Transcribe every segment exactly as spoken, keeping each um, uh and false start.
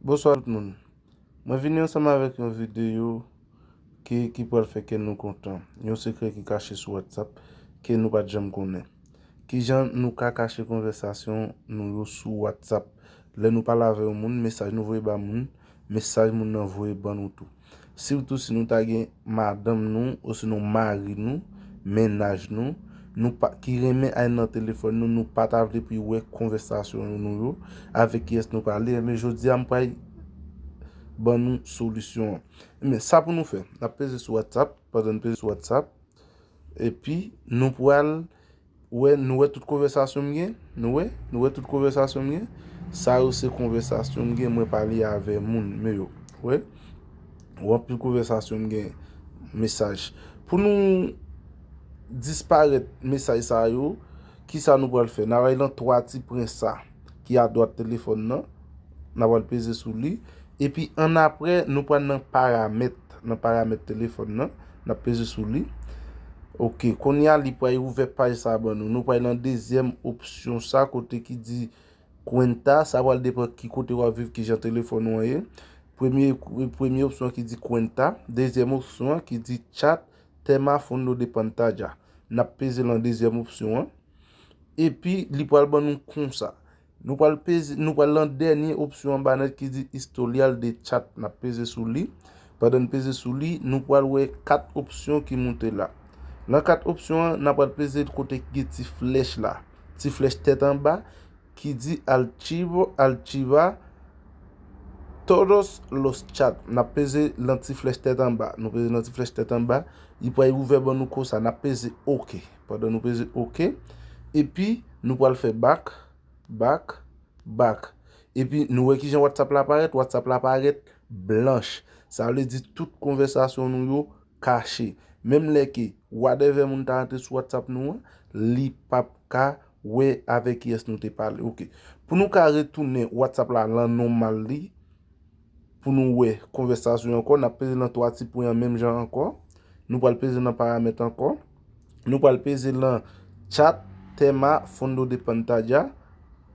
Bonswa tout moun. Mwen vini ansanm avèk yon videyo ki, ki pral fè kè nou kontan. Yon sekrè ki kache sou WhatsApp ke nou pa t janm konnen. Kijan nou ka kache konvèsasyon nou yo sou WhatsApp? Lè nou pale avè yon moun, mesaj nou voye ba moun, mesaj moun nan voye ban nou tou. Sitou si nou ta gen madanm nou, osinon mari nou, mennaj nou, nou pa, ki renmen al nan telefòn nou, nou pa ta vle pou y wè konvèsasyon nou yo, avèk kiyès nou pale, men jodi a m pral ban nou solisyon an. Men sa pou nou fè, n ap peze sou WhatsApp, pandan n peze sou WhatsApp, epi nou pral wè, nou wè tout konvèsasyon m gen, nou wè, nou wè tout konvèsasyon m gen. Sa yo se konvèsasyon m gen, mwen pale avè moun, men yo, wè, w anpil konvèsasyon m gen, mesaj. Pou nou disparèt mesaj sa yo, kisa nou pral fè? N a pral nan twa ti pwen sa ki adwat telefòn nan, n a pral peze sou li, epi annapre nou pral nan paramèt, nan paramèt telefòn nan, n ap peze sou li. Ok, kounye a li pral ouvè paj sa ban nou. Nou pral nan dezyèm opsyon sa kote ki di cuenta, sa pral depann ki kote w ap viv, kijan telefòn ou an ye. Premye, premye opsyon an ki di cuenta, dezyèm opsyon an ki di chat, tema fondo de pantalla. N ap peze lan dezyèm opsyon an. Epi li pral ban nou konsa. Nou pral peze, nou pral lan dènye opsyon anba nèt ki di historial de chat. N ap peze sou li. Pandan n peze sou li, nou pral wè kat opsyon ki moute la. Lan kat opsyon an, n ap pral peze kote ki gen ti flèch la. Ti flèch tèt anba ki di archivo, archiva todos los chat. N ap peze lan ti flèch tèt anba. Nou peze lan ti flèch tèt anba. Li pral ouvè ban nou konsa. N ap peze ok. Pandan nou peze ok. Epi, nou pral fè back, back, back. Epi, nou wè kijan WhatsApp la parèt. WhatsApp la parèt blanch. Sa vle di tout konvèsasyon nou yo kache. Menm lè ke whatever moun ta rantre sou WhatsApp nou an, li p ap ka wè avèk kiyès nou te pale. Ok. Pou nou ka retounen WhatsApp la lan nòmal li, pou nou wè konvèsasyon ankò, n ap peze lan twa ti pwen an menm jan ankò. Nou pral peze lan paramèt ankò. Nou pral peze lan chat, tema fondo de pantalla.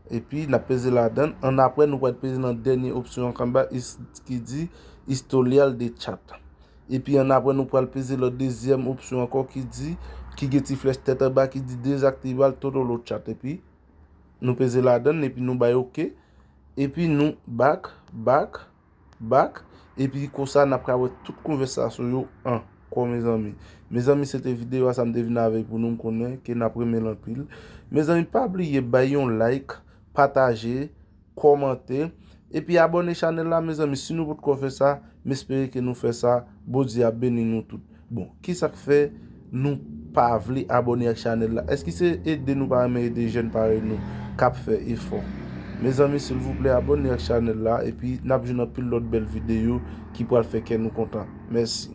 Epi n ap peze ladan. Annapre, nou pral peze lan dènye opsyon an anba is-, ki di historial de chat. Epi annapre, nou pral peze lan dezyèm opsyon ankò ki di, ki gen ti flèch tèt anba ki di desactivar todo lo chat. Epi nou peze ladan, epi nou bay ok. Epi nou back, back, back. Epi konsa, n ap ka wè tout konvèsasyon yo ankò, mezanmi. Mezanmi, se te videyo a sa m te vin avèk pou nou, m konnen ke n ap renmen l anpil. Mezanmi, pa bliye bay yon like, pataje, kòmante, epi abòne chanèl la, mezanmi. Si nou potko fè sa, m espere ke nou fè sa. Bondye ap beni nou tout. Bon, kisa k fè nou pa vle abòne ak chanèl la? Èske se ede nou pa renmen ede jèn parèy nou k ap fè efò? Mezanmi, silvouplè, abòne ak chanèl la, epi n ap jwenn anpil lòt bèl videyo ki pral fè kè nou kontan. Mèsi.